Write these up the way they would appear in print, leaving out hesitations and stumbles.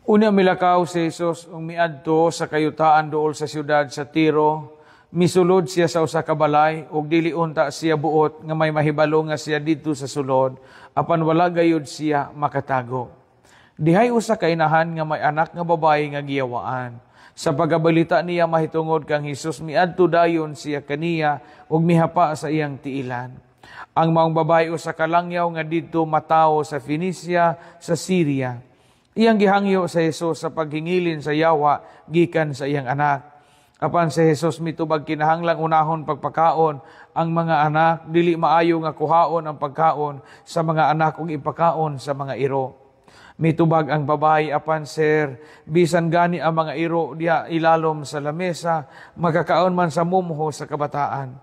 Unya milakaw si Jesus ug miadto sa kayutaan duol sa siyudad sa Tiro. Misulod siya sa usa ka balay ug dili unta siya buot nga may mahibalo nga siya didto sa sulod, apan wala gayud siya makatago. Dihay usa ka inahan nga may anak nga babayi nga giyawaan. Sa pagkabalita niya mahitungod kang Hesus, miadto dayon siya kaniya ug mihapa sa iyang tiilan. Ang maong babayi usa ka langyaw nga didto matawo sa Phoenicia sa Syria. Iyang gihangyo sa Jesus sa paghingilin sa yawa gikan sa iyang anak. Apan si Jesus mitubag, "Kinahanglang unahon pagpakaon ang mga anak, dili maayo nga kuhaon ang pagkaon sa mga anak ug ipakaon sa mga iro." Mitubag ang babayi, "Apan sir, bisan gani ang mga iro diha ilalom sa lamesa, makakaon man sa mumho sa kabataan."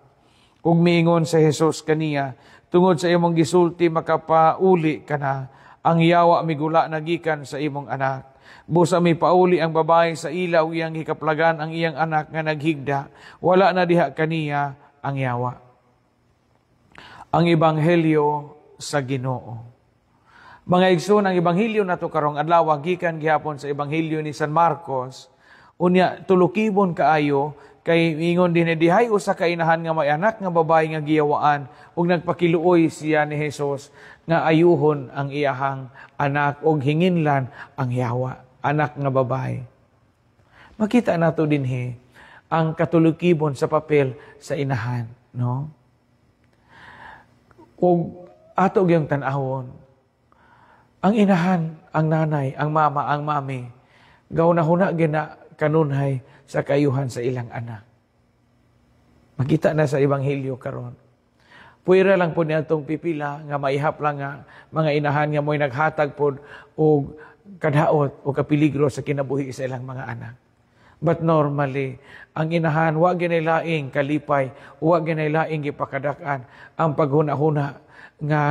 Ug miingon sa Jesus kaniya, "Tungod sa imong gisulti, makapauli ka na. Ang yawa migula na gikan sa imong anak." Busa mipauli ang babae sa ila ug iyang gikaplagan ang iyang anak nga naghigda. Wala na diha kaniya ang yawa. Ang Ebanghelyo sa Ginoo. Mga igsoon, ang Ebanghelyo nato karong adlaw gikan gihapon sa Ebanghelyo ni San Marcos. Unya tulukibon kaayo kay ingon din, dihay usa ka inahan nga may anak nga babayi nga giyawaan ug nagpakiluoy siya ni Jesus nga ayuhon ang iyahang anak ug hinginlan ang yawa, anak nga babayi. Makita nato dinhi ang katulukibon sa papel sa inahan, no? Ug ato gyung tan-awon ang inahan, ang nanay, ang mama, ang mami, gahuna-huna gina kanunhay sa kaayuhan sa ilang anak. Makita na sa Ebanghelyo karon. Puwera lang po niya itong pipila nga maihap lang nga mga inahan nga mo'y naghatag pod og kadaot o kapiligro sa kinabuhi sa ilang mga anak. But normally, ang inahan, wa ginay laing kalipay, wa ginay laing gipakadak-an ang paghuna-huna nga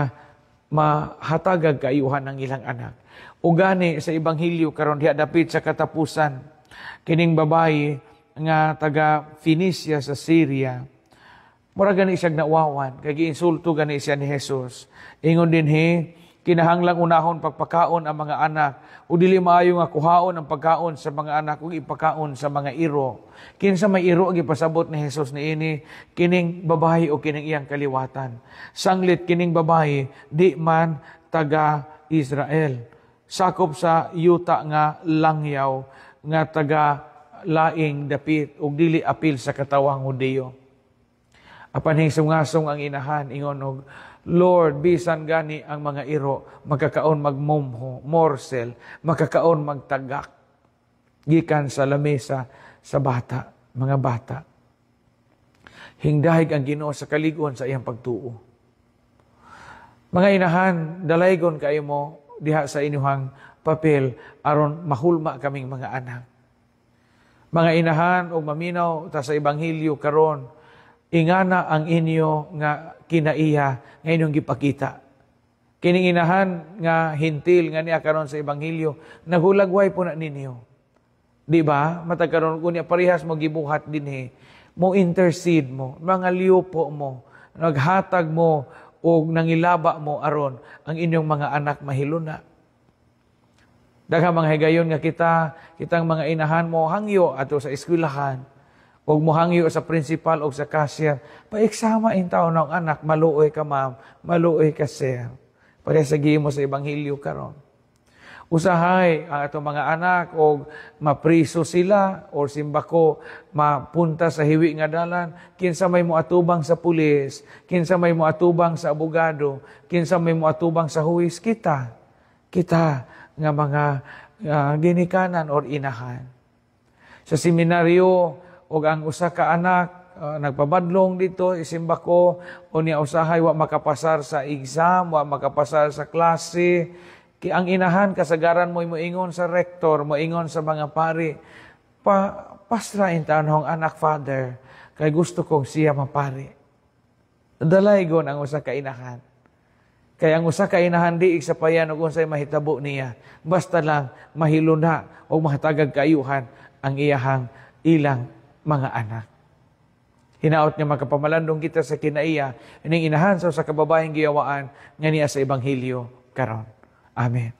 mahatagag kaayuhan ng ilang anak. O gani sa Ebanghelyo karon, diha dapit sa katapusan, kining babayi nga taga Phoenicia sa Syria, mura gani siya nawawan, kay giinsulto gani siya ni Jesus. Ingon dinhi, "Kinahanglang unahon pagpakaon ang mga anak o dili maayo nga kuhaon ang pagkaon sa mga anak ug ipakaon sa mga iro." Kinsa may iro gipasabot ni Jesus niini? Kining babayi o kining iyang kaliwatan. Sanglit kining babayi di man taga Israel. Sakop sa yuta nga langyaw nga taga laing dapit ug dili apil sa katawang Hudiyo. Apan hisungasong ang inahan, ingon og, "Lord, bisan gani ang mga iro, makakaon magmumho, morsel, makakaon magtagak, gikan sa lamesa sa bata, mga bata." Hingdahig ang Ginoo sa kaligon sa iyang pagtuo. Mga inahan, dalaygon kayo mo diha sa inyong papel aron mahulma kaming mga anak. Mga inahan, og maminaw ta sa Ebanghelyo karon, ingana ang inyo nga kinaiya nga inyong gipakita. Kining inahan nga Hentil nga niya karon sa Ebanghelyo, naghulagway po na ninyo. Di ba? Matag karon kunya parehas mo gibuhat dinhi. Mo intercede mo, mga liupo mo, naghatag mo og nangilaba mo aron ang inyong mga anak mahiluna. Daghang mga higayon nga kitang mga inahan mo hangyo ato sa eskwelahan og mohangyo sa principal o sa cashier, "Pa-exama in taon ng anak, maluoy ka ma'am, maluoy ka sir." Pareha sa gihimo sa Ebanghelyo karon. Usahay ang atong mga anak og mapriso sila or simbako mapunta sa hiwi nga dalan, kinsa may moatubang sa pulis, kinsa may moatubang sa abogado, kinsa may moatubang sa huwis? Kita. Kita nga mga ginikanan or inahan. Sa seminaryo, og ang usa ka anak nagpabadlong dito isimbako unya usahay wa makapasar sa exam, wa makapasar sa klase, ki ang inahan kasagaran mo moingon sa rektor, moingon sa mga pari, "Pa pasra in tanong anak, father, kay gusto kong siya mapari." Dalaygon ang usa ka inahan. Kay ang usa ka inahan di isapayan og unsay mahitabo niya. Basta lang mahiluna o mahatagag kaayuhan ang iyahang ilang mga anak. Hinaot nga makapamalandong kita sa kinaiya ining inahan sa usa ka babaeng giyawaan nga niya sa Ebanghelyo karon. Amen.